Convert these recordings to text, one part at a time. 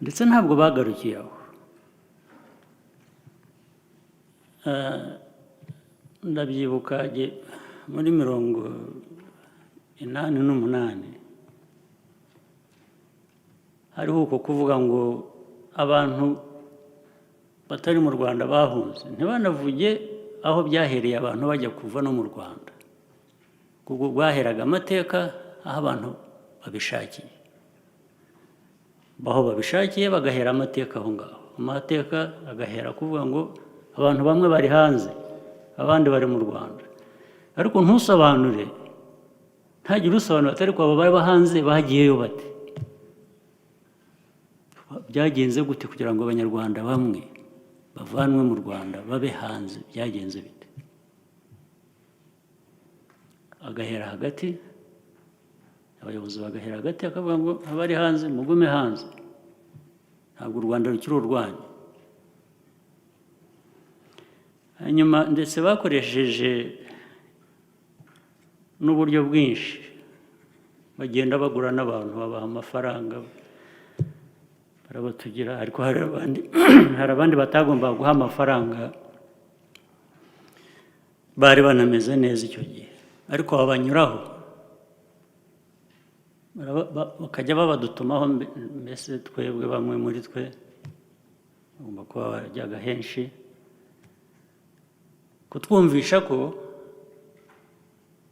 Ndetse ntabwo bagarukiye aho. Ndabyibuka muri 88 hariho uko kuvuga ngo abantu batari mu Rwanda bahunze, ntibanavuge aho byahereye abantu bajya kuva no mu Rwanda, kuko bwaheraga amateka aho abantu babishakiye, aho babishakiye bagahera amateka aho ngaho. Amateka agahera kuvuga ngo abantu bamwe bari hanze, abandi bari mu Rwanda, ariko ntusobanure, ntagire usobanura atari ko abo baba hanze bagiyeyo bate, byagenze gute kugira ngo Abanyarwanda bamwe bavanwe mu Rwanda babe hanze, byagenze bite? Agahera hagati, abayobozi bagahera hagati, akavuga ngo abari hanze mugume hanze, ntabwo u Rwanda rukiri urwanyu. Hanyuma ndetse bakoresheje n'uburyo bwinshi, bagenda bagura n'abantu, babaha amafaranga, barabatugira. Ariko hari abandi batagombaga guha amafaranga, bari banameze neza icyo gihe, ariko babanyuraho, bakajya babadutumaho. Mbese twebwe, bamwe muri twe bagomba kuba barajyaga henshi kutwumvisha ko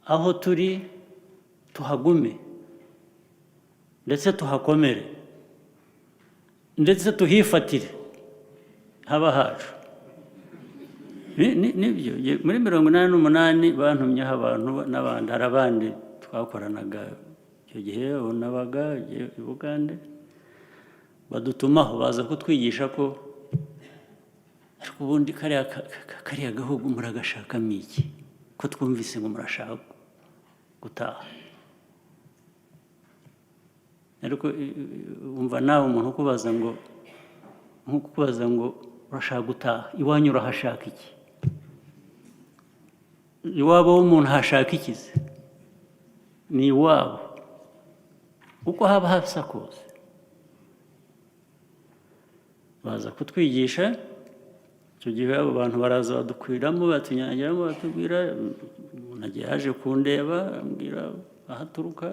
aho turi tuhagume, ndetse tuhakomere, ndetse tuhifatire, haba hacu. Nibyo, muri 88 bantumyeho abantu n'abandi. Hari abandi twakoranaga icyo gihe, ubu nabaga i Bugande, badutumaho, baza kutwigisha ko ariko ubundi kariya gahugu muragashakamo iki, ko twumvise ngo murashaka gutaha? Ariko wumva nawe umuntu ukubaza ngo, nko kukubaza ngo urashaka gutaha iwanyu, urahashaka iki? Iwabo w'umuntu hashaka iki se? Ni iwabo uko haba hasa kose. Baza kutwigisha icyo gihe, abo bantu baraza badukwiramo, batunyagiramo, batubwira. Umuntu agiye, yaje kundeba, ambwira aho aturuka.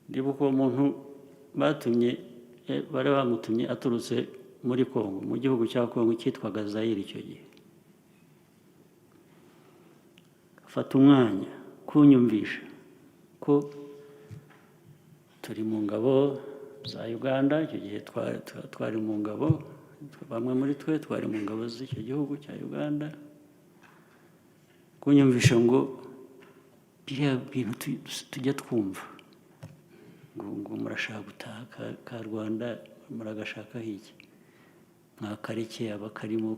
Ndibuka uwo muntu batumye, bari bamutumye aturutse muri Kongo, mu gihugu cya Kongo cyitwaga Zayire icyo gihe. Afata umwanya kunyumvisha ko turi mu ngabo za Uganda. Icyo gihe twari mu ngabo, bamwe muri twe twari mu ngabo z'icyo gihugu cya Uganda. Kunyumvisha ngo biriya bintu tujya twumva ngo murashaka gutaha ka Rwanda, muragashakaho iki? Mwakarekeye abakarimo.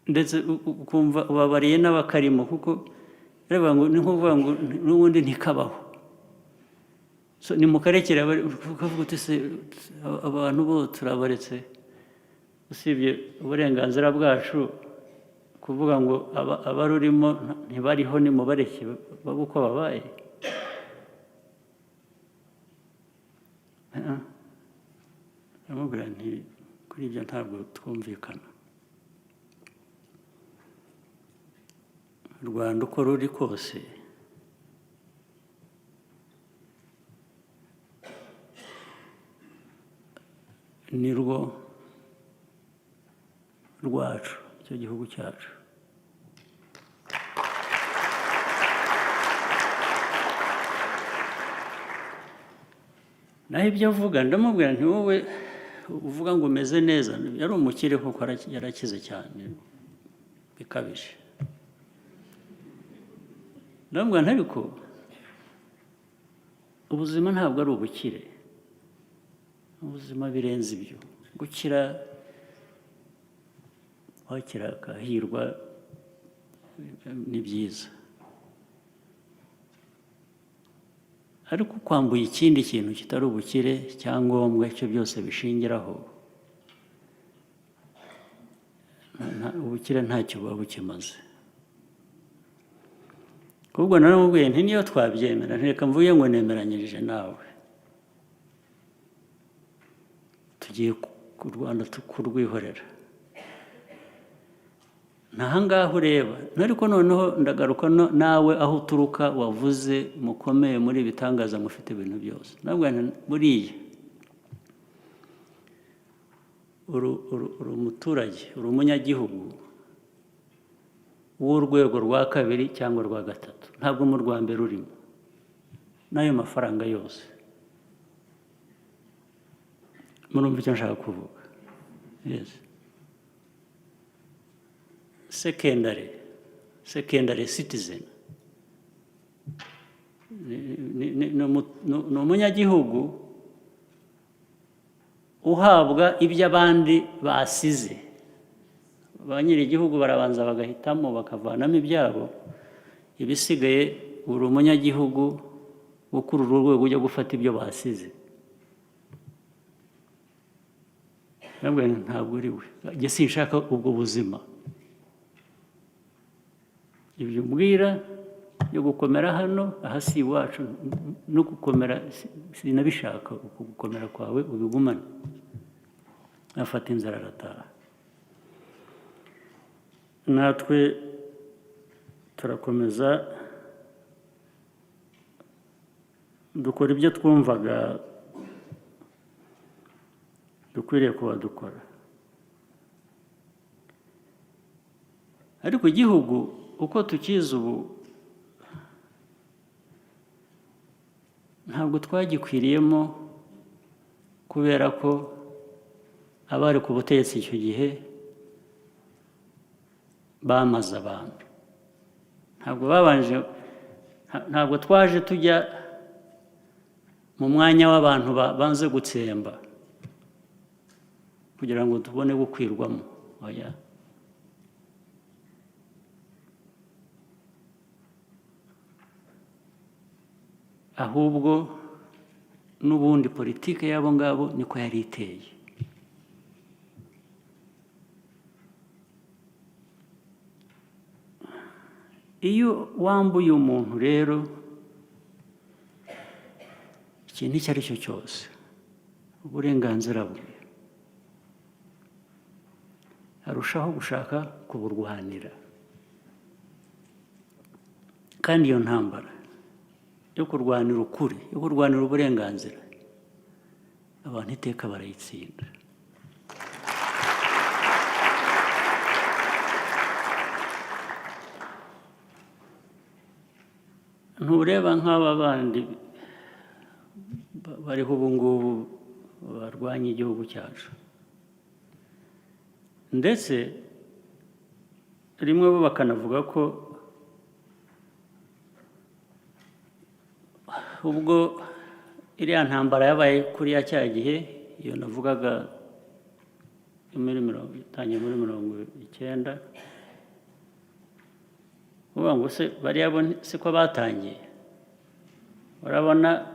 Ndetse ukumva ubabariye n'abakarimo, kuko baravuga ngo ni nko kuvuga ngo n'ubundi ntikabaho. So nimukarekere ukavuga uti se abantu bo turabaretse, usibye uburenganzira bwacu kuvuga ngo abarurimo ntibariho, nimubareke babe uko babaye. Ah, ndamubwira nti kuri ibyo ntabwo twumvikana. U Rwanda uko ruri kose ni rwo rwacu, icyo gihugu cyacu. Naho ibyo avuga, ndamubwira nti wowe uvuga ngo umeze neza. Yari umukire kuko yarakize cyane bikabije. Ndamubwira nti ariko ubuzima ntabwo ari ubukire, ubuzima birenze ibyo. Gukira, wakira akahirwa, ni byiza, ariko kwambuye ikindi kintu kitari ubukire, cyangombwa icyo byose bishingiraho, ubukire ntacyo buba bukimaze. Ahubwo naramubwiye nti niyo twabyemera, ntireka mvuge ngo nemeranyirije nawe. Tugiye ku Rwanda kurwihorera. Ntahangaha ureba, ariko noneho ndagaruka nawe aho uturuka wavuze mukomeye muri ibitangaza, mufite ibintu byose. Nabwo buriya uri umuturage, uri umunyagihugu w'urwego rwa kabiri cyangwa rwa gatatu, ntabwo mu rwa mbere urimo n'ayo mafaranga yose. Murumva icyo nshaka kuvuga? Yes, secondary citizen ni umunyagihugu uhabwa ibyo abandi basize. Ba nyir'igihugu barabanza bagahitamo, bakavanamo ibyabo, ibisigaye uri umunyagihugu wo kuri uru rwego ujya gufata ibyo basize. Ntabwo, ntabwo uri we. Njye sinshaka ubwo buzima. Ibyo umbwira byo gukomera hano, aha si iwacu, no gukomera sinabishaka. Uku gukomera kwawe ubigumane. Afata inzara arataha. Natwe turakomeza dukora ibyo twumvaga dukwiriye kuba dukora. Ariko igihugu uko tukizi ubu, ntabwo twagikwiriyemo kubera ko abari ku butegetsi icyo gihe bamaze abantu. Ntabwo babanje, ntabwo twaje tujya mu mwanya w'abantu banze gutsemba kugira ngo tubone gukwirwamo. Oya. Ahubwo n'ubundi politiki y'abo ngabo niko yari iteye. Iyo wambuye umuntu rero ikintu icyo ari cyo cyose, uburenganzira bwe, arushaho gushaka kuburwanira. Kandi iyo ntambara yo kurwanira ukuri, yo kurwanira uburenganzira, abantu iteka barayitsinda. Ntureba nk'aba bandi bariho ubu ngubu barwanya igihugu cyacu, ndetse rimwe bo bakanavuga ko ubwo iriya ntambara yabaye kuriya cya gihe, iyo navugaga muri mirongo itangiye muri 90, uvuga ngo se bariya bo siko batangiye? Urabona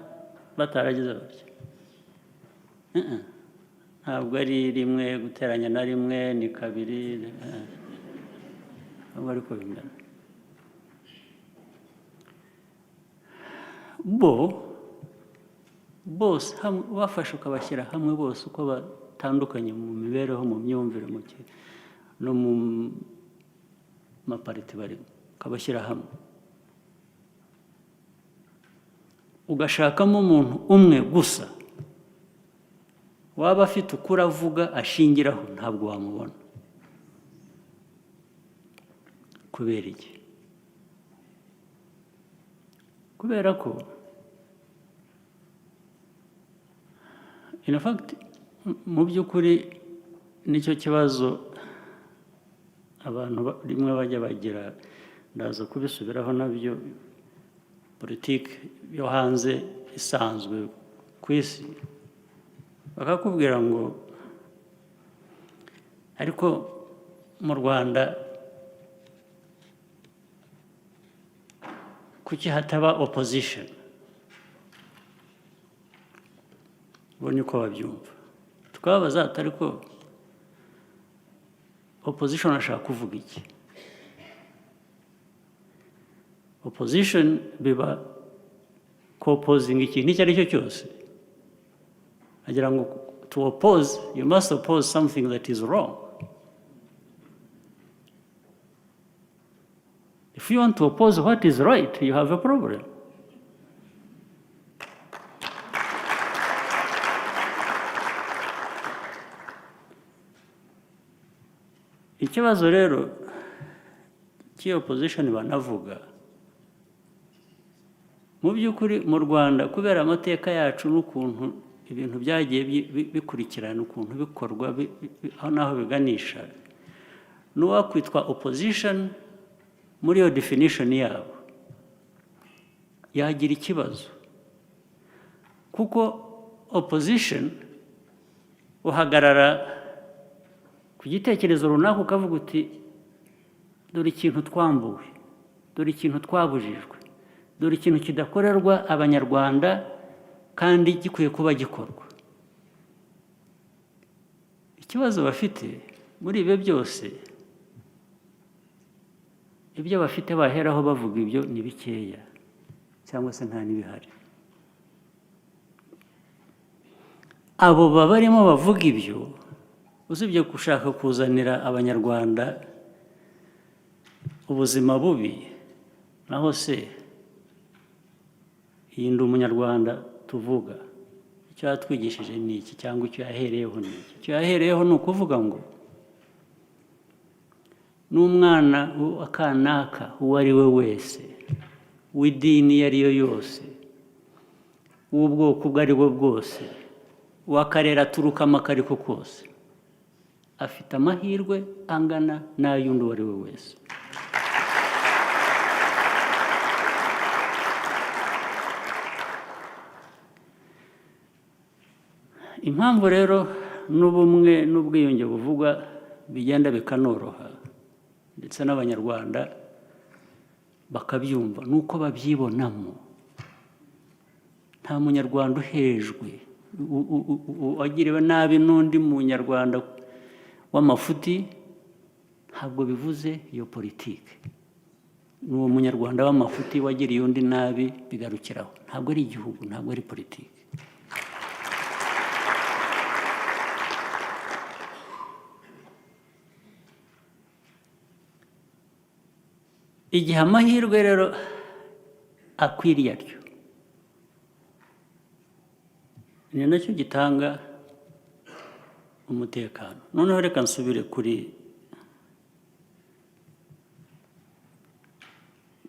bataragize batya. Ntabwo ari rimwe guteranya na rimwe ni kabiri, ntabwo ariko bingana. Bo bose hamwe ubafashe ukabashyira hamwe bose, uko batandukanye mu mibereho, mu myumvire, mu no mu mapariti barimo, ukabashyira hamwe, ugashakamo umuntu umwe gusa waba afite ukuri avuga ashingiraho, ntabwo wamubona. Kubera iki? Kubera ko in fact, mu by'ukuri, nicyo kibazo abantu rimwe bajya bagira. Ndaza kubisubiraho nabyo, politiki yo hanze isanzwe ku isi, bakakubwira ngo ariko mu Rwanda kuki hataba opposition? Bo niko babyumva. Tukababaza ati: "Ariko opposition ashaka kuvuga iki?" Opposition biba ko-opposinga ikintu icyo ari cyo cyose, agira ngo To oppose, you must oppose something that is wrong. If you want to oppose what is right, you have a problem. Ikibazo rero cy'iyo opposition banavuga, mu by'ukuri mu Rwanda, kubera amateka yacu n'ukuntu ibintu byagiye bikurikirana, ukuntu bikorwa, aho n'aho biganisha, n'uwakwitwa opposition muri iyo definition yabo yagira ikibazo, kuko opposition uhagarara ku gitekerezo runaka, ukavuga uti: "Dore ikintu twambuwe, dore ikintu twabujijwe, dore ikintu kidakorerwa Abanyarwanda kandi gikwiye kuba gikorwa." Ikibazo bafite muri ibyo byose, ibyo bafite baheraho bavuga ibyo ni bikeya cyangwa se nta n'ibihari. Abo babarimo bavuga ibyo, usibye gushaka kuzanira Abanyarwanda ubuzima bubi, naho se iyi Ndi Umunyarwanda tuvuga, icyo yatwigishije ni iki, cyangwa icyo yahereyeho ni iki? Icyo yahereyeho ni ukuvuga ngo n'umwana wa kanaka uwo ari we wese, w'idini iyo ari yo yose, w'ubwoko ubwo ari bwo bwose, w'akarere aturukamo ako ari ko kose, afite amahirwe angana n'ay'undi uwo ari we wese. Impamvu rero n'ubumwe n'ubwiyunge buvugwa bigenda bikanoroha, ndetse n'Abanyarwanda bakabyumva, ni uko babyibonamo. Nta Munyarwanda uhejwe, wagiriwe nabi n'undi Munyarwanda w'amafuti. Ntabwo bivuze iyo politiki, ni uwo Munyarwanda w'amafuti wagiriye undi nabi, bigarukiraho. Ntabwo ari igihugu, ntabwo ari politiki. Igihe amahirwe rero akwiriye atyo, ni nacyo gitanga umutekano. Noneho reka nsubire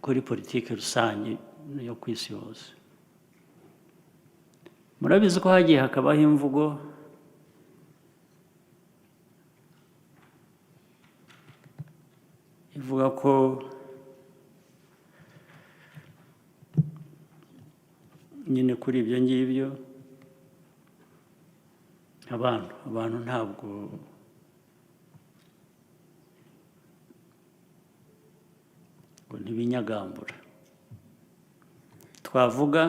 kuri politiki rusange yo ku isi hose. Murabizi ko hagiye hakabaho imvugo ivuga ko nyine kuri ibyo ngibyo abantu ntabwo ngo ntibinyagambura. Twavuga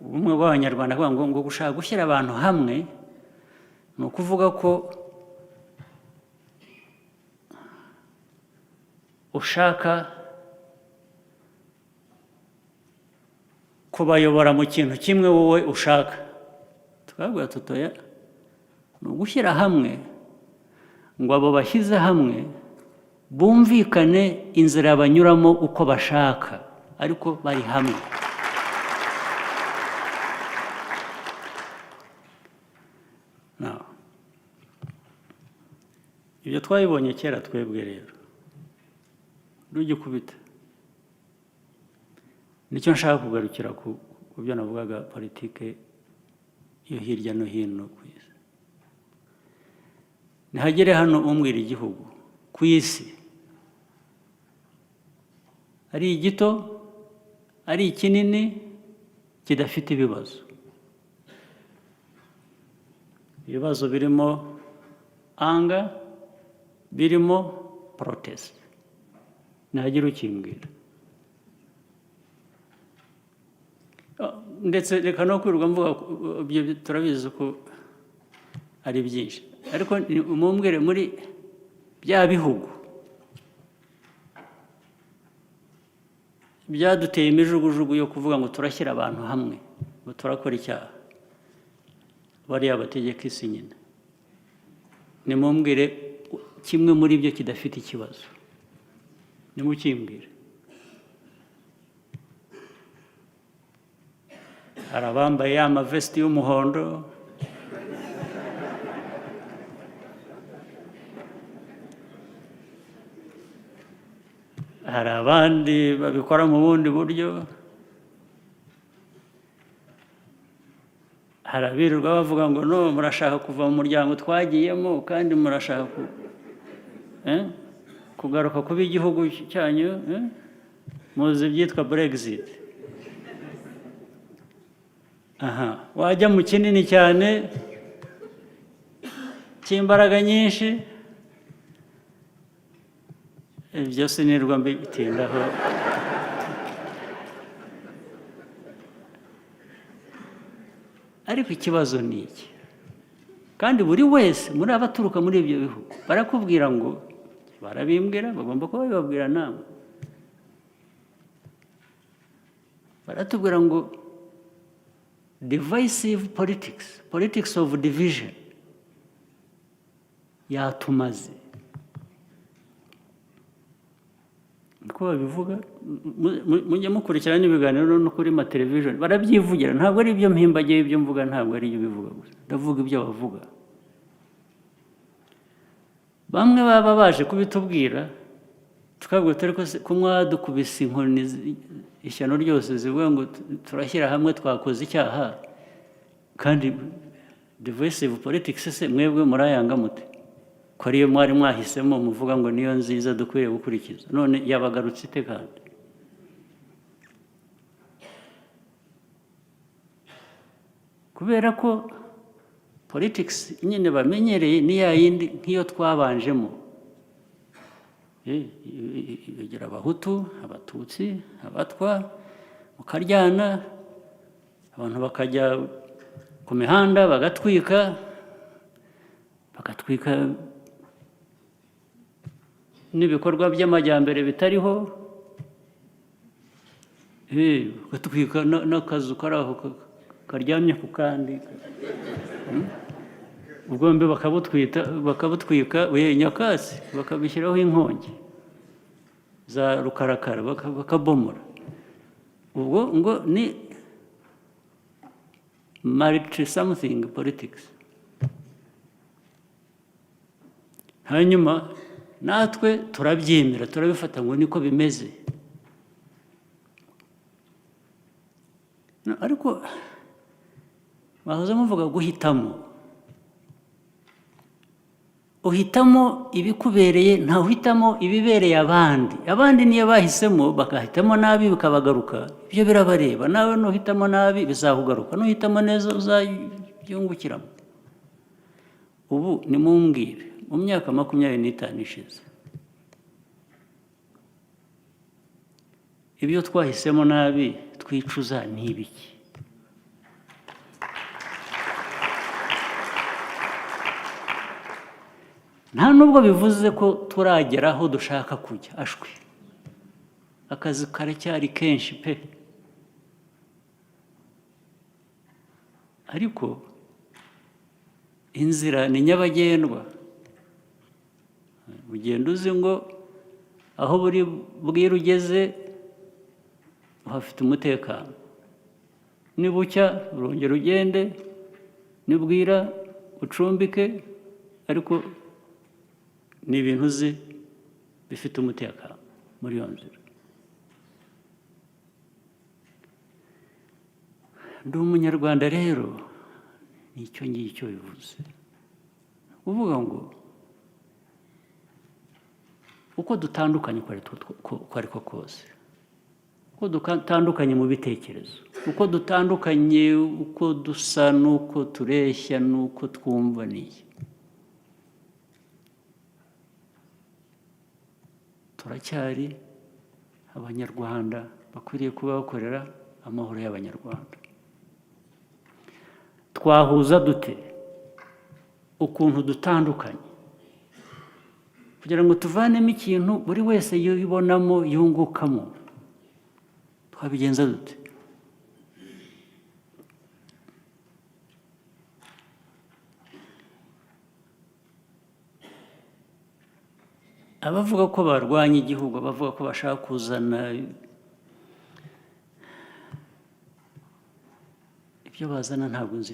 ubumwe bw'Abanyarwanda, kuvuga ngo gushaka gushyira abantu hamwe ni ukuvuga ko ushaka kubayobora mu kintu kimwe wowe ushaka. Twabwira tuti: "Oya, ni ugushyira hamwe ngo abo bashyize hamwe bumvikane inzira banyuramo uko bashaka, ariko bari hamwe." Now, ibyo twabibonye kera twebwe rero rugikubita. Nicyo nshaka kugarukira ku byo navugaga, politike yo hirya no hino ku isi. Ntihagere hano umbwira igihugu ku isi, ari igito ari ikinini, kidafite ibibazo. Ibibazo birimo anger, birimo protest, ntihagire ukimbwira. Ndetse reka no kwirirwa mvuga ibyo, turabizi ko ari byinshi, ariko mumbwire muri bya bihugu byaduteye imijugujugu yo kuvuga ngo turashyira abantu hamwe, ngo turakora icyaha, bariya bategeka isi nyine. Nimumbwire kimwe muri byo kidafite ikibazo, nimukimbwire. Hari abambaye ya mavesiti y'umuhondo, hari abandi babikora mu bundi buryo, hari abirirwa bavuga ngo no murashaka kuva mu muryango twagiyemo kandi murashaka kugaruka kuba igihugu cyanyu, Muzi ibyitwa Brexit. Aha wajya mu kinini cyane cy'imbaraga nyinshi, ibyo sinirwa mbitindaho. Ariko ikibazo ni iki, kandi buri wese muri abaturuka muri ibyo bihugu barakubwira ngo, barabimbwira, bagomba kuba babibabwira namwe, baratubwira ngo divisive politics, politics of division yatumaze. Niko babivuga. Mujye mukurikirana n'ibiganiro no kuri ma television, barabyivugira. Ntabwo ari ibyo mpimbagiye, ibyo mvuga ntabwo ari ibyo bivuga gusa, ndavuga ibyo bavuga. Bamwe baba baje kubitubwira, tukabwira turi ko ko mwadukubise inkoni ishyano ryose zivuga ngo turashyira hamwe, twakoze icyaha, kandi divisive politics se mwebwe murayanga mute, ko ariyo mwari mwahisemo, muvuga ngo niyo nziza dukwiriye gukurikiza? None yabagarutse ite? Kandi kubera ko politics nyine bamenyereye ni ya yindi nk'iyo twabanjemo. Igira Abahutu, Abatutsi, Abatwa, mukaryana, abantu bakajya ku mihanda bagatwika, bagatwika n'ibikorwa by'amajyambere bitariho, bagatwika n'akazu kari aho karyamye ku kandi. Ubwombi bakabutwita, bakabutwika, we nyakatsi bakabishyiraho inkongi za rukarakara, bakabomora. Ubwo ngo ni multi something politics. Hanyuma natwe turabyemera, turabifata ngo niko bimeze. No, ariko bahoze muvuga guhitamo, uhitamo ibikubereye, ntawuhitamo ibibereye abandi. Abandi niyo bahisemo bagahitamo nabi bikabagaruka, ibyo birabareba. Nawe nuhitamo nabi bizakugaruka, nuhitamo neza uzabyungukiramo. Ubu nimumbwire, mu myaka 25 ishize, ibyo twahisemo nabi twicuza ni ibiki? Nta nubwo bivuze ko turagera aho dushaka kujya, ashwi, akazi karacyari kenshi pe. Ariko inzira ni nyabagendwa, ugenda uzi ngo aho buri bwire ugeze uhafite umutekano, nibucya urongera ugende, nibwira ucumbike, ariko ni ibintu uzi bifite umutekano muri iyo nzira. Ndi Umunyarwanda rero, nicyo ngicyo bivuze, kuvuga ngo uko dutandukanye uko ari ko kose, uko dutandukanye mu bitekerezo, uko dutandukanye, uko dusa n'uko tureshya n'uko twumva n'iyi, turacyari Abanyarwanda bakwiriye kuba bakorera amahoro y'Abanyarwanda. Twahuza dute ukuntu dutandukanye kugira ngo tuvanemo ikintu buri wese yibonamo, yungukamo? Twabigenza dute? Abavuga ko barwanya igihugu, abavuga ko bashaka kuzana ibyo bazana, ntabwo nzi.